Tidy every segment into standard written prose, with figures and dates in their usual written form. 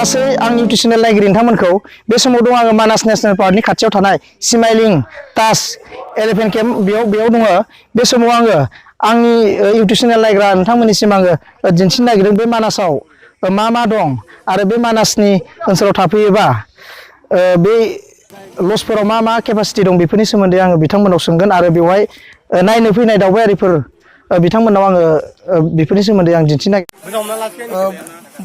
गासै आं YouTube channel नायगिरि नोंथांमोनखौ बे समाव दं आङो मानास नेशनेल पार्कनि खाथियाव थानाय स्माइलिं टाच एलिफेन्ट केम्प बेयाव दङ बे समाव आङो आंनि इउटुब चेनेल नायग्रा नोंथांमोननिसिम आङो दिन्थिनो नागिरदों बे मानासाव मा दं आरो बे मानासनि ओनसोलाव थाफैयोबा बे लजफोराव मा केपासिटि दं बेफोरनि सोमोन्दै आङो बिथांमोनाव सोंगोन आरो बेवहाय नायनो फैनाय दावबायारिफोर बिथांमोनाव आङो बेफोरनि सोमोन्दै आं दिन्थिनो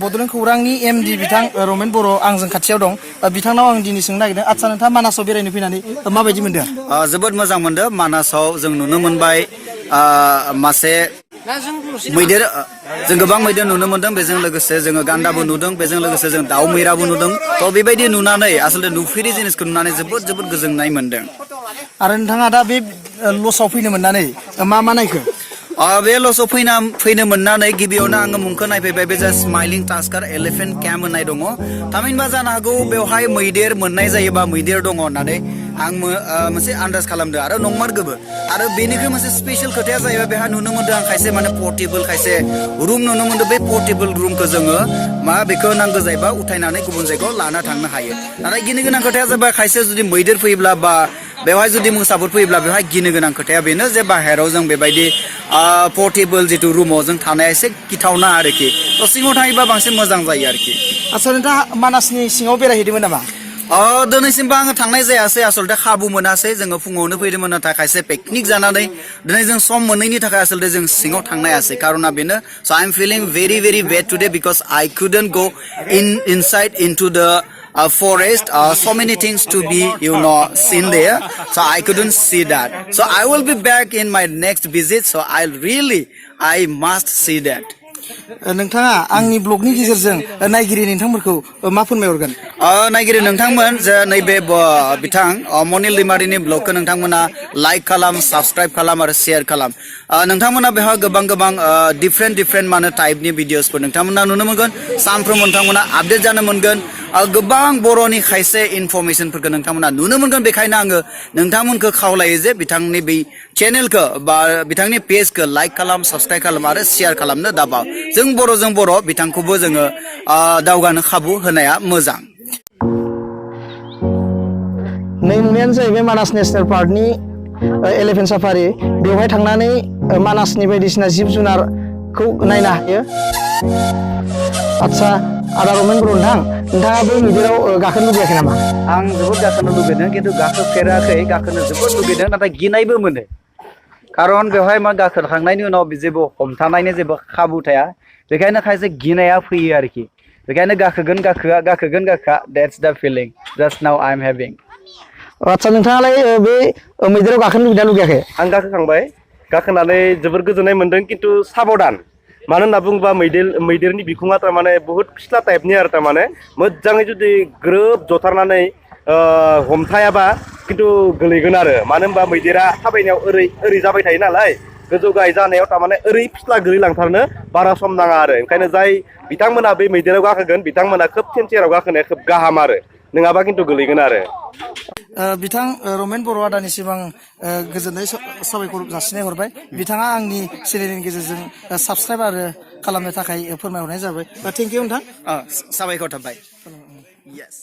बड'लेण्ड खौरांनि एमडि बिथां रमेन बर' आंजों खाथियाव दं बिथांनाव आं दिनै सोंनो नागिरदों आदसा नोंथाङा मानासाव बेरायनो फैनानै माबायदि मोनदों? जोबोद मोजां मोनदों मानासाव जों नुनो मोनबाय मासे मैदेर जों गोबां मैदेर नुनो मोनदों बेजों लोगोसे जोङो गान्दाबो नुदों बेजों लोगोसे जों दाउ मैराबो नुदों थ' बेबायदि नुनानै आसलथे नुफेरि जिनिसखौ नुनानै जोबोद गोजोननाय मोनदों। आरो नोंथाङा दा बे लजआव फैनो मोननानै मा नायखो? बे लजआव फैनो मोननानै गिबियावनो आङो मुंखौ नायफैबाय बे जा स्माइलिं टास्कार एलिफेन्ट केम्प होननाय दङ थामहिनबा जानो हागौ बेवहाय मैदेर मोननाय जायोबा मैदेर दङ होननानै आं मोनसे आन्दाज खालामदों आरो नंमारगौबो आरो बेनिख्रुइ मोनसे स्पेसियेल खोथाया जाहैबाय बेहा नुनो मोनदों आं खायसे माने पर्टेबोल खायसे रुम नुनो मोनदों बे पर्टेबोल रुमखौ जोङो बेखौ नांगौ जायोबा उठायनानै गुबुन जायगायाव लाना थांनो हायो नाथाय गिनो गोनां खोथाया जाबाय खायसे जुदि मैदेर फैयोब्ला बा बेवहाय जुदि मोसाफोर फैयोब्ला बेवहाय गिनो गोनां खोथाया बेनो जे बाहेराव जों बेबायदि पर्टेबोल जिथु रुमाव जों थानाया एसे गिथावना आरोखि थ' सिङाव थायोबा बांसिन मोजां जायो आरोखि। आदसा नोंथाङा मानासनि सिङाव बेरायहैदोंमोन नामा? दिनैसिमबो आङो थांनाय जायासै आसलथे खाबु मोनासै जोङो फुङावनो फैदोंमोन नाथाय खायसे पिकनिक जानानै दिनै जों सम मोनैनि थाखाय आसलथे जों सिङाव थांनो हायासै कारना बेनो स' आइ M feeling very bed today because I couldn't go inside into द forest so many things to be seen there so I couldn't see that so I will be back in my next visit so I must see that. नोंथाङा आंनि ब्लगनि गेजेरजों नायगिरि नोंथांमोनखौ मा फोरमायहरगोन? नायगिरि नोंथांमोन जे नैबे बिथां मनिल दैमारिनि ब्लगखौ नोंथांमोना लाइक खालाम साबसक्राइब खालाम आरो शेयार खालाम नोंथांमोना बेवहाय गोबां डिफरेन्ट माने टाइपनि भिडिअसफोर नोंथांमोना नुनो मोनगोन सानफ्रोमबो नोंथांमोना आपडेट जानो मोनगोन गोबां बर'नि खायसे इनफरमेसनफोरखौ नोंथांमोना नुनो मोनगोन बेखायनो आङो नोंथांमोनखौ खावलायो जे बिथांनि बै चेनेलखौ बा बिथांनि पेजखौ लाइक खालाम साबसक्राइब खालाम आरो शेयार खालामनो दाबाव जों बर' बिथांखौबो जोङो दावगानो खाबु होनाया मोजां। नै नुनायानो जाहैबाय मानास नेशनेल पार्कनि एलिफेन्ट साफारि बेवहाय थांनानै मानासनि बायदिसिना जिब जुनारखौ नायनो हायो। आदसा आदा रमेन बर' नोंथाङा बै मैदेराव गाखोनो लुबैयाखै नामा? आं जोबोद गाखोनो लुबैदों खिन्थु गाखोफेराखै गाखोनो जोबोद लुबैदों नाथाय गिनायबो मोनो खारन बेवहाय मा गाखोखांनायनि उनाव जेबो हमथानायनि जेबो खाबु थाया बेखायनो खायसे गिनाया फैयो आरोखि बेखायनो गाखोगोन गाखोआ that's the feeling just now I am having. आदसा नोंथाङालाय बे मैदेराव गाखोनो लुबैना लुबैयाखै? आं गाखोखांबाय गाखोनानै जोबोर गोजोननाय मोनदों खिन्थु साबधान मानो होनना बुङोबा मैदेरनि बिखुङा थारमाने बुहुत फिस्ला टाइपनि आरो थारमाने मोजाङै जुदि ग्रोब जथारनानै हमथायाबा खिन्थु गोलैगोन आरो मानो होनबा मैदेरा थाबायनायाव ओरै जाबाय थायो नालाय गोजौ गाहाय जानायाव थारमाने ओरै फिस्ला गोलैलांथारनो बारा सम नाङा आरो ओंखायनो जाय बिथांमोना बे मैदेराव गाखोगोन बिथांमोना खोब सेन्सियाराव गाखोनाया खोब गाहाम आरो नङाबा खिन्थु गोलैगोन आरो। बिथां रमेन बर' आदानिसिम आं गोजोननाय साबायखर जासिनाय हरबाय बिथाङा आंनि चेनेलनि गेजेरजों साबसक्राइब आरो खालामनो थाखाय फोरमायहरनाय जाबाय थेंक इउ नोंथां। साबायखर थाबाय। Yes.